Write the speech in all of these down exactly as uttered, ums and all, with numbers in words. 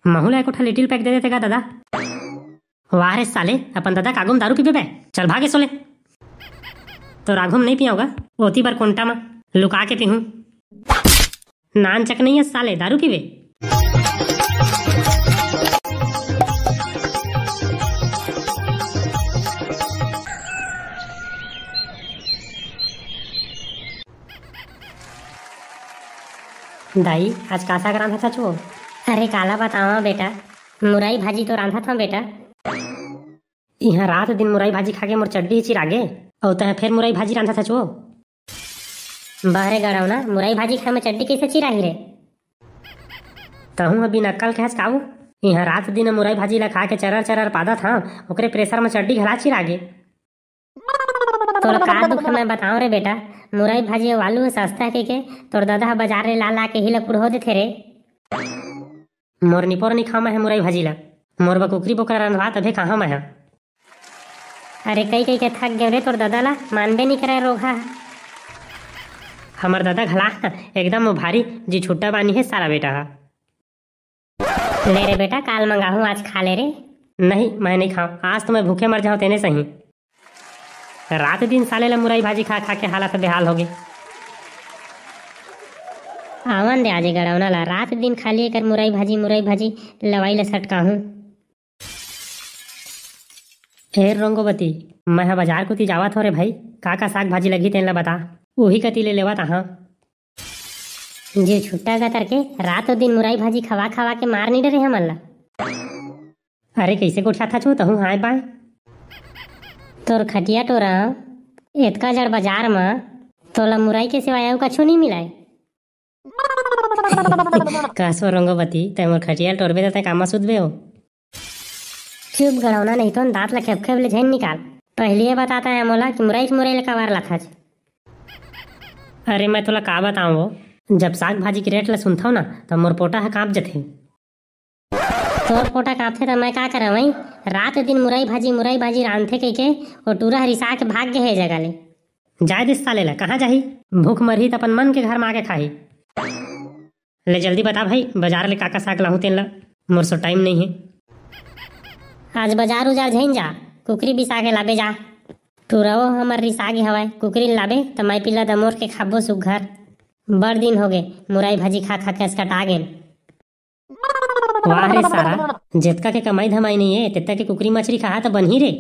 महू ला एको ठा लिटिल पैक दे देते का दादा? वाह रे साले, अपन दादा के आगू म दारू पीबे बे? चल भागे सोले। तोर आगू म नहीं पियावं गा, ओती बर कोंटा म लुका के पीहूं। नानचक नहीं हे साले, दारू पीबे? दाई, आज का साग रांधत हच वो? अरे काला बतावं बेटा, मुरई भाजी तो रांधत हंव बेटा। इहां रात दिन मुरई भाजी खा के मोर चड्डी चिरागे, अउ तैं फेर मुरई भाजी रांधत हच वो? बहरे गड़ौना, मुरई भाजी खाए में चड्डी कैसे चिराही रे? तहूं ह बिन अक्कल के हस का वो? इहां रात दिन मुरई भाजी ला खा के चरर चरर पादत हंव, ओकरे प्रेशर में चड्डी घला चिरागे। तोला का दुख हे मैं बतावं रे बेटा, मुरई भाजी अउ आलू ह सस्ता हे कहिके तोर ददा ह बाजार ले ला ला के ही ला कुढ़ो देथे रे। मोर निपोर नहीं खावं मैं ह मुरई भाजी ला, मोर बर कुकरी बोकरा रंधवा तभे खाहूं मैं ह। अरे कहि कहि के थक गेंव रे तोर ददा ला, मानबे नहीं करे रोगहा ह। हमर ददा घला ह, एकदम वो भारी जी छुट्टा बानी हे सारा बेटा ह। ले रे बेटा, काल मंगाहूं, आज खा ले रे। नहीं, मैं नहीं खावं, आज तो मैं भूखे मर जाहूं तेने सही। रात दिन साले ला मुरई भाजी खा खा के हालत बेहाल होगे। आवन दे आजे गड़ौना ला, रात दिन खाली एकर मुरई भाजी, मुरई भाजी, लवाई ला सटकाहूं। ए रोंगोबती, मैं ह बाजार कोती जावत हंव रे भाई, का का साग भाजी लगही तेन ला बता, उही कती ले लेवत आहंव। जी छुट्टा गतर के, रात दिन मुरई भाजी खवा खवा के मार नहीं डरे हमन ला। अरे कइसे गोठियाथच वो तहूं हाय बाय? तोर खटिया टोरा, एतका जड़ बाजार म तोला मुरई के सिवाय अउ कछु नहीं मिलय। कस वो रोंगोबती, तैं मोर खटिया ल टोरबे त तैं कामा सुतबे हो? चुप गड़ौना, नहीं तो दांत ला खेप खेप ले झन निकाल। पहली ये बताता है मोला कि मुरई के मुरई ले काबर लाथच। अरे मैं तोला का बतावं वो, जब साग भाजी के रेट ला सुनथव ना, तब मोर पोटा ह कांप जथे। तोर पोटा कांपथे त मैं का करंव भाई? रात दिन मुरई भाजी, मुरई भाजी रांधथे कहिके वो टूरा ह रिसा के भाग गे हे ए जगह ले। जाय दे साले ला, कहाँ जाही? भूख मरही त अपन मन के घर म आके खाही। ले जल्दी बता भाई, बाजार ले का का साग लाहूं तेन ला, मोर सो टाइम नहीं हे। आज बाजार उजार झन जा, कुकरी बिसा के लाबे जा। टूरा वो हमर रिसा गे हवय, कुकरी लाबे त मैं पिला दमोर के खाबो सुग्घर। बड़ दिन होगे, मुरई भाजी खा खा के असकटा गेन। वाह रे सारा, जेतका के कमाई धमाई नहीं हे, तेतका के कुकरी मछरी खाहा त बनही रे।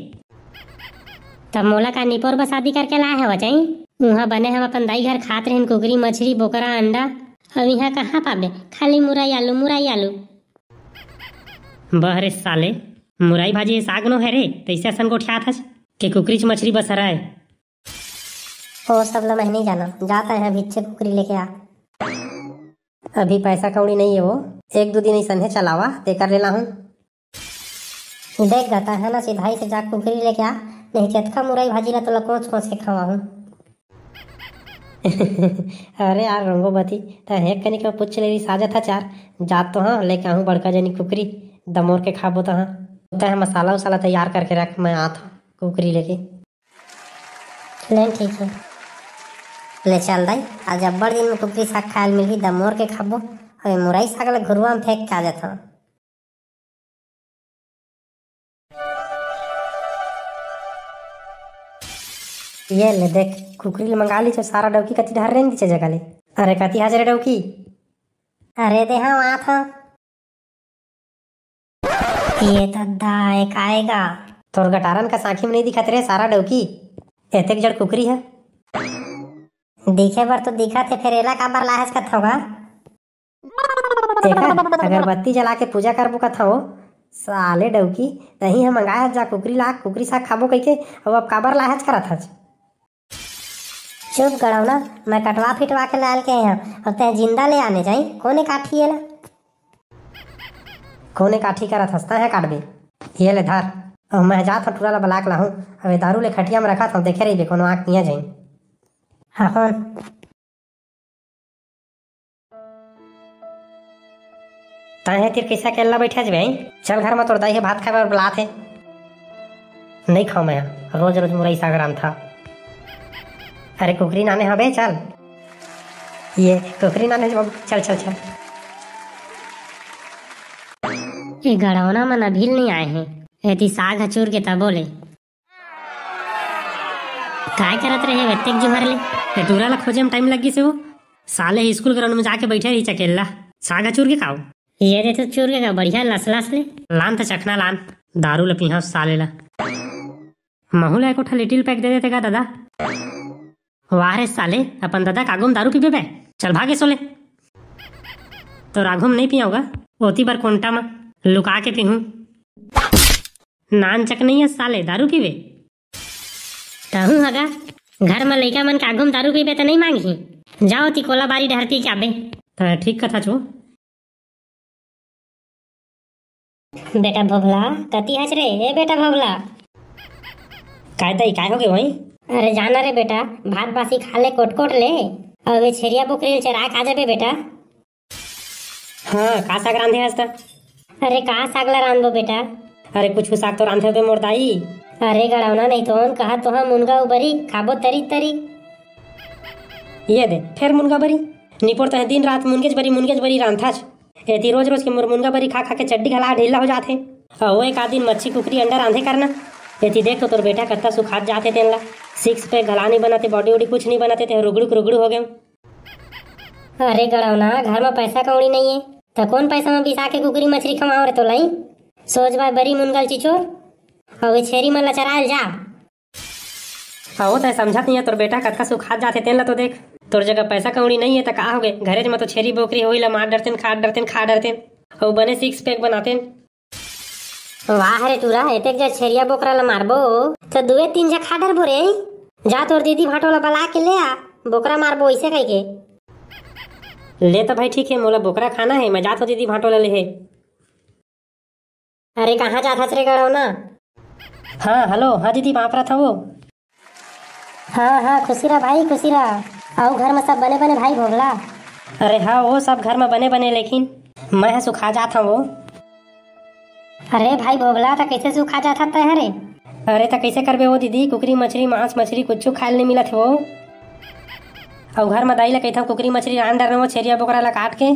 तब मोला का निपोर बर शादी करके लाए हवच, हैं? उहाँ बने हम अपन दाई घर खात रहेन कुकरी, मछरी, बोकरा, अंडा। अब इहाँ कहाँ पाबे? खाली मुरई आलू, मुरई आलू। बह रे साले, मुरई भाजी ये साग नो हे रे, तइसे असन गोठियात हस के कुकरीच मछरी बस हरय। ओ सब ल मैं नहीं जानव, जात हे भिच्छे कुकरी लेके आ। अभी पैसा कौड़ी नहीं हे वो, एक दू दिन अइसने चलावा, तेकर ले लाहूं। देख गा, तैं ह ना सिधाई से जा कुकरी लेके आ, नहीं चतका मुरई भाजी ला तोला कोंच कोंच के खवाहूं। अरे यार रोंगोबती, तैं ह एक कनी के पूछ ले रिसा जाथच यार, जात तो हंव लेके आहूं बड़का जनी कुकरी, दमोर के खाबो तहां। तैं ह मसाला उसाला तैयार करके रख, मैं आत हंव कुकरी लेके। ले ठीक हे, ले चल दाई, आज अब्बड़ दिन में कुकरी साग खाए ल मिलही, दमोर के खाबो। अबे मुरई साग ल घुरुवा में फेंक के आ जाथंव। ये ले देख, कुकरी ल मंगा लीच, सारा डौकी कति डहर रेंग दीचे जगह ले। अरे कति हाजरे डौकी? अरे दे हाँ, आत हंव। ये दद्दा, एक आएगा। तोर गटारन का साखी में नहीं दिखत रे सारा डौकी, एतेक जड़ कुकरी है। दिखे बर तो दिखत हे, फेर एला काबर लाहेस कथव गा? एकर अगरबत्ती जला के पूजा करबो कथव। साले डौकी, तहीं हम मंगाए हस जा कुकरी ला, कुकरी साग खाबो कहिके, अउ अब काबर लाहेस करत हस? चुप गड़ौना, मैं कटवा फिटवा के लाल के आए हंव, अब तैं जिंदा ले आने जाई, कोने काठी एला? कोने काठी करत हस, तैं ह काटबे। ये ले धर, अब मैं जात हंव टूरा ला बलाक लाहूं, अब ये दारू ले खटिया में रखत हंव, देखे रहिबे, कोनो आंख निया जाई। हाँ, कौन? तैं ह तीर कैसा केल्ला बैठा जबे, हैं? चल घर में तोर दाई ह भात खाए बर बुलात हे। नहीं खाओ मैं, रोज रोज मुरई साग रांधथा। अरे कुकरी नाने हबे, चल। ये कुकरी नाने हबे, चल, चल, चल। ए गड़ौना मन अभी ले नइ आए हे। एती साग ह चूर के तबो ले। काय करत रहे एतेक जुहर ले? ए टूरा ला खोजे म टाइम लग गिस हे वो। साले ही स्कूल ग्राउंड में जाके बइठे रहिस अकेल्ला। साग ह चूर के खाओ। ये दे तो चूर के का बढ़िया लसलस ले। लान त चखना लान। दारू ल पीहा साले ला। महू ला एको ठा लिटिल पैक दे देते का ददा? वाह रे साले, अपन ददा के आगू म दारू पीबे बे? चल भागे सोले। तोर आगू म नइ पियाव गा, ओती बर कोंटा म लुका के पीहूं। नानचक नइ हे साले, दारू पीबे? तहूं ह गा, घर म लइका मन के आगू म दारू पीबे त नइ मांगही। जा ओती कोलाबारी डहर पी के आबे। त ठीक कथस वो। बेटा भोभला, कति हस रे? ए बेटा भोभला। काय दाई, काय होगे वही? अरे जाना रे बेटा, भात बासी खा ले कोटकोट ले, अउ ए छेरिया बोकरी ल चरा के आ जाबे बेटा। हाँ, का साग रांधे हस त? अरे का साग ला रांधबो बेटा? अरे कुछु साग तो रांधे होबे मोर दाई। अरे गड़ौना नहीं तो कहत तो हम मुनगा अउ बरी खाबो तरी तरी। ये दे, फेर मुनगा बरी। निपोर तहे दिन रात मुनगेच बरी, मुनगेच बरी रांधथस। एती रोज रोज के मोर मुनगा बरी खा खा के चड्डी घला ढीला हो जाथे। अउ एक आध दिन मच्छी कुकरी अंडा रांधे करना। एती देख तो तोर बेटा कत्ता सुखात जाथे तेन ला। सिक्स पैक घला नइ बनते, बॉडी वॉडी कुछ नइ बनते, ते रुगड़ू के रुगड़ू हो गेम। अरे गड़ौना, घर म पैसा कौड़ी नइ हे, त कोन पैसा म बिसा के कुकरी मछरी खवाओ रे तोला ही? सोच बाय बरी मुनगा ल चिचोर, अउ ए छेरी मन ला चरायल जा। अहो, तैं समझत नइ हे, तोर बेटा कतका सुखात जाथे, तेन ल तो देख। तोर जगह पैसा कौड़ी नइ हे, त का होगे? घरेच म तो छेरी बोकरी हे, ओही ल मार डरतेन, खा डरतेन, खा डरतेन। अउ बने सिक्स पैक बनातेन। वाह रे टूरा, एतेक जर छेरिया बोकरा ल मारबो, त दुए तीन झन खा डरबो रे। जा तोर दीदी भांटो ल बला के ले आ, बोकरा मारबो अइसे कहिके। ले त भाई ठीक हे, मोला बोकरा खाना हे, मैं जात हों दीदी भांटो ल लेहे। अरे, कहाँ जात हस रे गड़ौना? हाँ, हेलो, हाँ दीदी, बापरत हवो। हाँ, हाँ, खुशी रह भाई, खुशी रह। अउ घर म सब बने बने भाई भोभला? अरे हाँ, वो सब घर म बने बने, लेकिन मैं ह सुखा जात हवो। अरे भाई भोभला, त कइसे सुखा जात हस तैं ह रे? अरे, त कइसे करबे वो दीदी, कुकरी मछरी, मांस मछरी कुछु खाए ल नइ मिलत हे वो। अउ घर म दाई ल कहिथंव कुकरी मछरी रांध डरना वो छेरिया बोकरा ल काट के,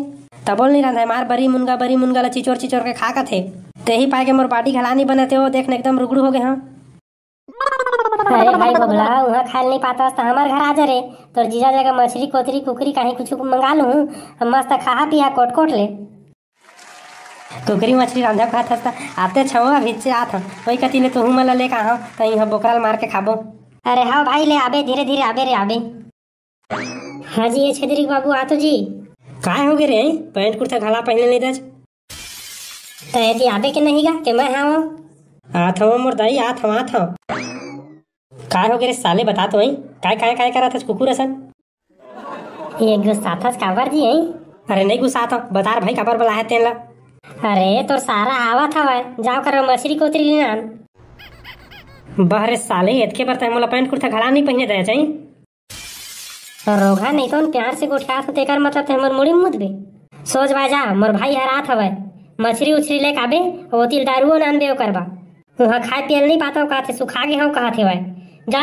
तबो ल नइ रांधय, मार बरी मुनगा, बरी मुनगा ल चिचोर चिचोर के खा कथे। तेही पाय के मोर बाडी घला नइ बनत हे वो, देख न एकदम रुगड़ू हो गे हंव। अरे भाई भोभला, उहाँ खाए ल नइ पातस त हमर घर आ जा रे। तोर जीजा जगह मछरी, कोतरी, कुकरी काहीं कुछु मंगा लूहूं, हम मस्त खाहा पिहा कोट कोट ले। कुकरी मछरी रांधव कहत हस त आते छवा भिच्चे आत हंव, ओई कति ले तुहू मन ल लेके आहंव, त इहाँ बोकरा ल मार के खाबो। अरे हाँ भाई, ले आबे, धीरे धीरे आबे रे, आबे। हाँ जी, ये छेदरी के बाबू, आतो जी। काय होगे रे, पैंट कुर्ता घला पहिने नइ दस? त एती आबे के नहीं गा, के मैं हाँ वो। आत हवं मोर दाई, आत हवं, आत हवं। काय होगे रे साले, बता तो वही, काय, काय, काय करत हस कुकुर असन? ये गुस्साथस काबर जी, हैं? अरे नहीं गुस्सात हवं, बता रे भाई, काबर बलाहे तेन ला? अरे तोर सारा आवत हवय, जाव कर मछरी कोतरी ले आन। बह रे साले, एतके बर तैं मोला पैंट कुर्ता घला नइ पहिने दे चाही। रोगहा नहीं तो प्यार से गोठियात हंव, तेकर मतलब तैं मोर मुड़ी म मुतबे। सोच बाय जा, मोर भाई हर आत हवय, मछरी उछरी लेके आबे, ओती ल दारुओ नानबे ओकर बा। उहाँ खाए पिए ल नइ पातव काथे, सुखा गे हंव काथे वय। जा,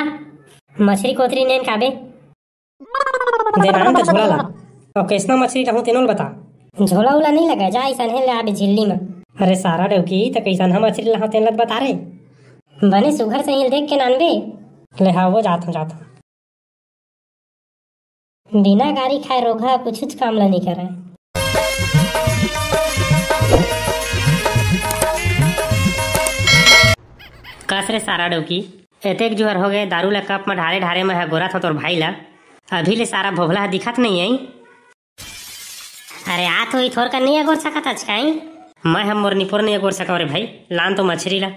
मछरी कोतरी नेन काबे। दे नान त झोला ला। अउ कइसना मछरी लाहूं तेनो ल बता। झोला उला नइ लगे, जा अइसनहे ले आबे झिल्ली म। अरे सारा डौकी, त कइसनहा मछरी लाहूं तेन ल बता रे। बने सुघर सही ल देख के नानबे। ले हाँ वो जात हंव, जात हंव। बिना गारी खाए रोगहा कुछुच काम ल नइ करय। कस रे सारा डौकी, एतेक जुहर हो गे, दारू ल कप म ढारे ढारे मैं ह गोरत हंव तोर भाई ल। अभी ले सारा भोभला ह दिखत नइ आई। अरे आत होही, थोरकन नइ अगोर सकत हच काई? मैं ह मोर निपोर नइ अगोर सकव रे भाई, लान तो मछरी ल,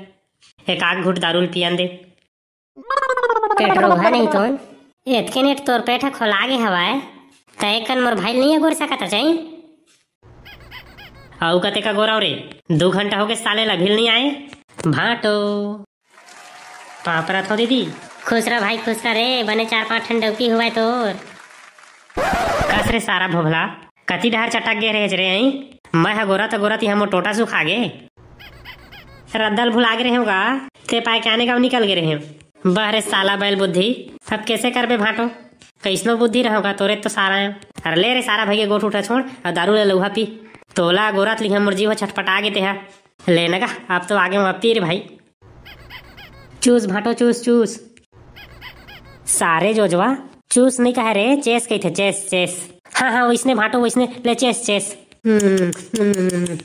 एक आग घुट दारू ल पियन दे। पेट रोगहा नहीं तोन, एतके नेट तोर पेट ह खोला गे हवय, त एक कन मोर भाई ल नइ अगोर सकत हच, हैं? अउ कतेक अगोरव रे, दू घंटा होगे साले ल अभी ल नइ आए। भांटो। पाँव परत हंव दीदी। खुश रह भाई, खुश रह रे, बने चार पांच ठन डौकी होवय तोर। कस रे सारा भोभला, कति डहर चटक गे रहेच रे, अई? मैं ह गोरत गोरत इहाँ मोर टोटा सुखा गे। रद्दा ल भुला गे रहेंव गा, ते पाय के आने गाँव निकल गे रहेंव। बह रे साला बैल बुद्धि, अब कइसे करबे भांटो? कइसनो बुद्धि रहेंव गा, तोरे तो सारा ए। अरे ले रे सारा भइया, गोठ उठा छोड़ अउ दारू ले लउहा पी। तोला गोरत लिहा मोर जीव ह छटपटा गे तेहा। लेना का, आप तो आगे मत रे भाई। चूस भांटो, चूस, चूस। सारे जोजवा, चूस नहीं कहे रे, चेस कहिथे, चेस, चेस। हाँ, हाँ, वैसने भांटो, वैसने, ले चेस, चेस। हम्म, हम्म।